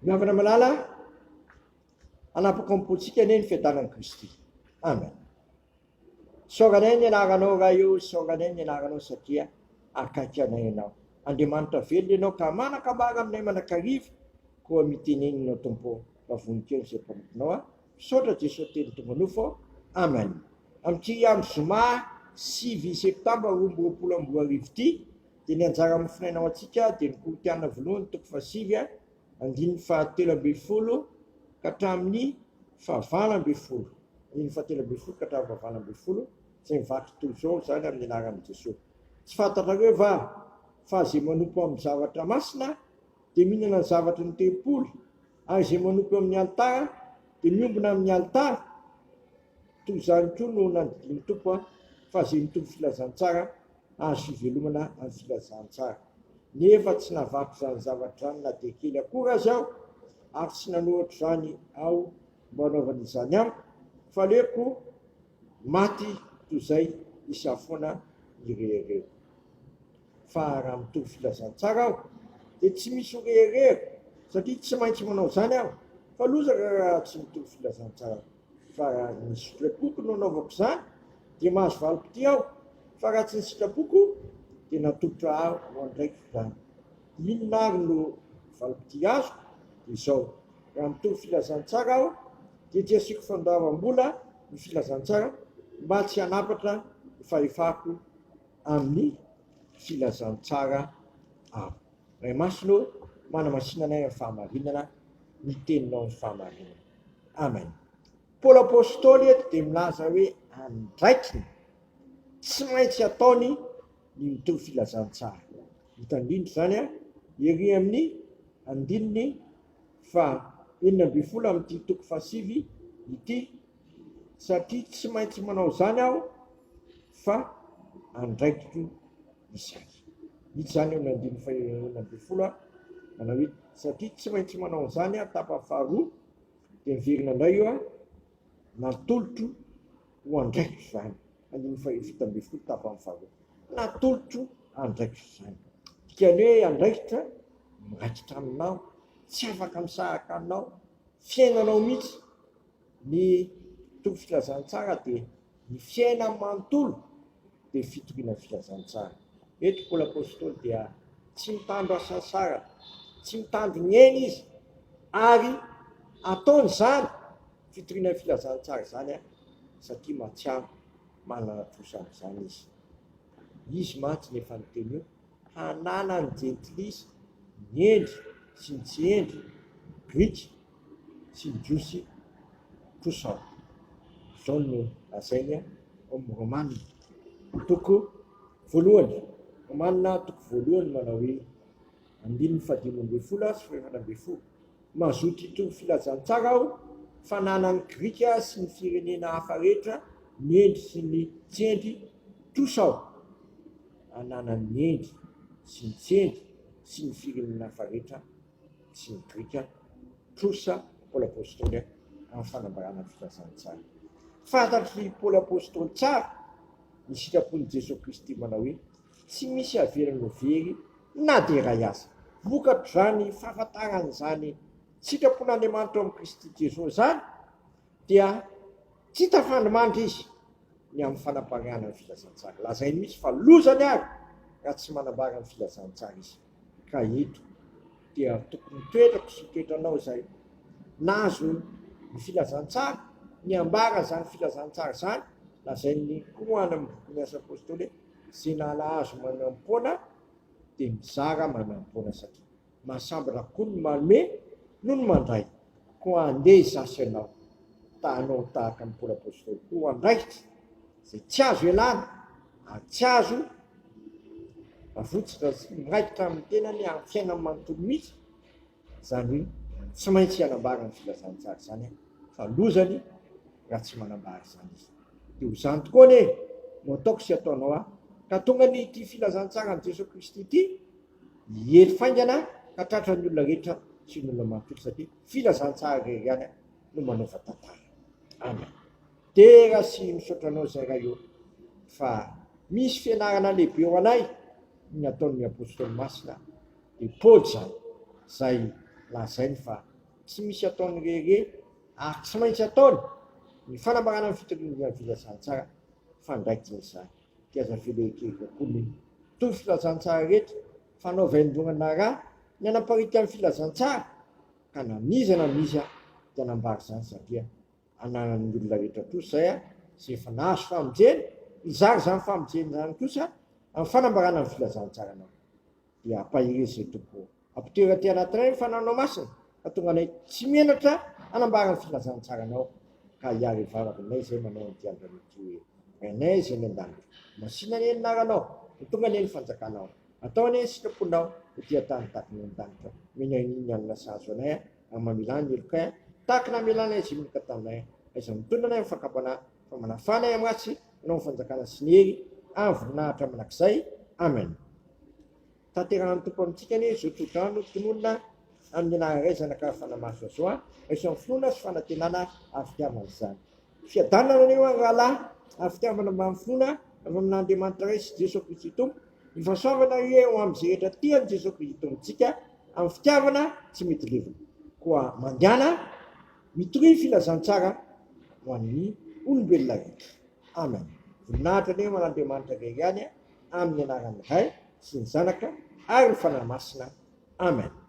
Mihavana malala, hanapaka am-pontsika anie ny fiadanan'i Kristy. Amen. Isaoranay ny anaranao Ray o, isaoranay ny anaranao satria akaiky anay Ianao. Andriamanitra velona Ianao ka manan-kambara aminay mandrakariva, koa mitenena Ianao Tompo ô, fa vonon-keo izay mpanomponao aho. Misaotra Jesoa Teny tonga nofo ô. Amen. Amin'ity andro zoma 9 septambra 2022 ity dia ny anjara mofonaina ho antsika dia ny Korintiana voalohany toko fahasivy andininy fahatelo ambin'ny folo ka hatramin'ny fahavalo ambin'ny folo. Andininy fahatelo ambin'ny folo ka hatramin'ny fahavalo ambin'ny folo izay mivaky toy izao izany amin'ny anaran'i Jesoa. Tsy fantatrareo va fa izay manompo amin'ny zavatra masina dia mihinana ny zavatry ny tempoly, ary izay manompo eo amin'ny alitara dia miombona amin'ny alitara? Toy izany koa no nandidian'ny Tompo fa izay mitory filazantsara hahazo fivelomana amin'ny filazantsara. Nefa tsy navaky izany zavatra izany na dia kely akory aza aho, ary tsy nanoratra izany aho mba hanaovana izany amiko, fa aleoko maty toy izay hisafoana ny rehereheko. Fa raha mitory filazantsara aho, dia tsy misy ho rehereheko, satria tsy maintsy manao izany aho, fa lozaka raha tsy mitory filazantsara aho. Fa raha ny sitrapoko no anaovako izany, dia mahazo valim-pitia aho, fa raha tsy ny sitrapoko, dia natolotra ahy ho andraikitro izany. Inona àry no valim-pitia azoko? Dia izao, raha mitory filazantsara aho, dia tsy asiako fandoavam-bola ny filazantsara, mba tsy hanapatra ny fahefako amin'ny filazantsara aho. Ray Masina ô, manamasina anay amin'ny fahamarinana, ny teninao ny fahamarinana. Amen. Paoly Apostoly eto dia milaza hoe andraikiny, tsy maintsy ataony ny mitory filazantsara. Hita indrindra izany ery amin'ny andininy faha 16 amin'ity toko fahasivy ity, satria tsy maintsy manao izany aho fa andraikitro izany. Hita izany eo amin'ny andininy faha 16 manao hoe satria tsy maintsy manao an'izany aho, tapany faharoa dia miverina indray io aho, natolotro ho andraikitro izany. Andininy faha 17 tapany faharoa. Natolotro andraikitro izany. Dikany hoe andraikitra miraikitra aminao, tsy afaka misaraka aminao, fiainanao mihitsy. Ny tory filazantsara dia ny fiainany manontolo dia fitoriana filazantsara. Eto Paoly Apostoly dia tsy mitandro hasasarana, tsy mitandro ny ainy izy ary ataony izany fitoriana filazantsara izany satria mahatsiaro manana trosa amin'izany izy. Izy mantsy no efa niteny hoe hananan'ny jentilisa ny hendry sy ny tsy hendry, grika sy ny jiosy trosa ao. Izao no lazainy ao amin'ny Romana toko voalohany. Romana toko voalohany manao hoe andininy fahadimy ambin'ny folo sy fahefatra ambin'ny folo. Mazoto hitory filazantsara aho fa nanan'ny Grika sy ny firenena hafa rehetra ny hendry sy ny tsy hendry trosa aho. Ananan'ny hendry sy ny tsy hendry sy ny firenena hafa rehetra sy ny Grika trosa Paoly Apostoly amin'ny fanambarana ny filazantsara. Fantatr'i Paoly Apostoly tsara ny sitrapon'i Jesoa Kristy manao hoe tsy misy averiny ho very na dia iray aza. Vokatr'izany fahafantarana izany sitrapon'Andriamanitra ao amin'i Kristy Jesoa izany dia tsy tafandrimandry izy ny amin'ny fanapariahana ny filazantsara. Lazainy mihitsy fa lozany ary raha tsy manambara ny filazantsara izy. Ka eto dia tokony toetrako sy toetranao izay nahazo ny filazantsara, ny ambara izany filazantsara izany, lazain'ny koa any amin'ny bokin'ny Asa Apôstôly hoe izay nalahazo maimaimpoana dia mizara maimaimpoana satria mahasambatra kokoa ny manome noho ny mandray. Koa andeha izaho sy ianao ta hanao tahaka an'i Paoly Apôstôly koa andraikitra izay tsy azo ialana ary tsy azo avotsitra sy miraikitra amin'ny tenany amin'ny fiainany manontolo mihitsy, izany hoe tsy maintsy hanambara ny filazantsara izany fa lozany raha tsy manambara izany izy. Dia ho izany tokoa anie no ataoko sy ataonao aho ka tonga ny ity filazantsaran'i Jesoa Kristy ity hiely faingana ka tratra ny olona rehetra sy ny olona manontolo satria filazantsara irery ihany no manova tantara. Amen. Dera sy misaotra anao izay Ray ô fa misy fianarana lehibe ho anay ny nataon'ny Apostoly Masina dia Paoly izany izay lazainy fa. Tsy misy ataony reherehy ary tsy maintsy ataony ny fanambarana ny fitoriana ny filazantsara fa andraikiny izany. Dia aza avela hierikerika koa ny mpitory filazantsara rehetra fa anaovy haindohana ra ny hanaparitaka ny filazantsara ka na n'iza na n'iza dia hanambara izany satria ananan'ny olona rehetra kosa izay izay efa nahazo famonjena, hizara izany famonjena izany kosa amin'ny fanambarana ny filazantsaranao. Dia ampaherezo izay Tompo ô. Ampitoero aty anatinay ny Fananao Masina, ka tonga anay tsy menatra hanambara ny filazantsaranao, ka hiary hivavaka aminay izay manao an'ity andro anio ity hoe, Rainay izay any an-danitra, masìna anie ny anaranao, ho tonga anie ny fanjakanao, atao anie ny sitraponao ety an-tany tahaka ny any an-danitra. Omena anio ny hanina sahaza anay, ary mamelà ny helokay, tahaka ny namelanay izay meloka taminay. Aiza mitondra anay amin'ny fakam-panahy, fa manafà anay amin'ny ratsy, Anao ny fanjakana sy ny hery ary voninahitra mandrakizay. Amen. Tanterahan'ny Tompo amintsika anie izao tsodrano tononina amin'ny anaran'ny Ray, Zanaka ary Fanahy Masina izao an! Raiso amin'ny finoana sy fanantenana ary fitiavana izany. Fiadanana anie ho an'ny rahalahy ary fitiavana mbamin'ny finoana avy amin'Andriamanitra Ray sy Jesoa Kristy Tompo. Ny fahasoavana anie ho amin'izay rehetra tia an'i Jesoa Kristy Tompontsika amin'ny fitiavana tsy mety levona. Koa mandehana mitoria ny filazantsara ho an'ny olombelona rehetra. Amen. Voninahitra anie ho an'Andriamanitra irery ihany amin'ny anaran'ny Ray sy ny Zanaka ary ny Fanahy Masina. Amen.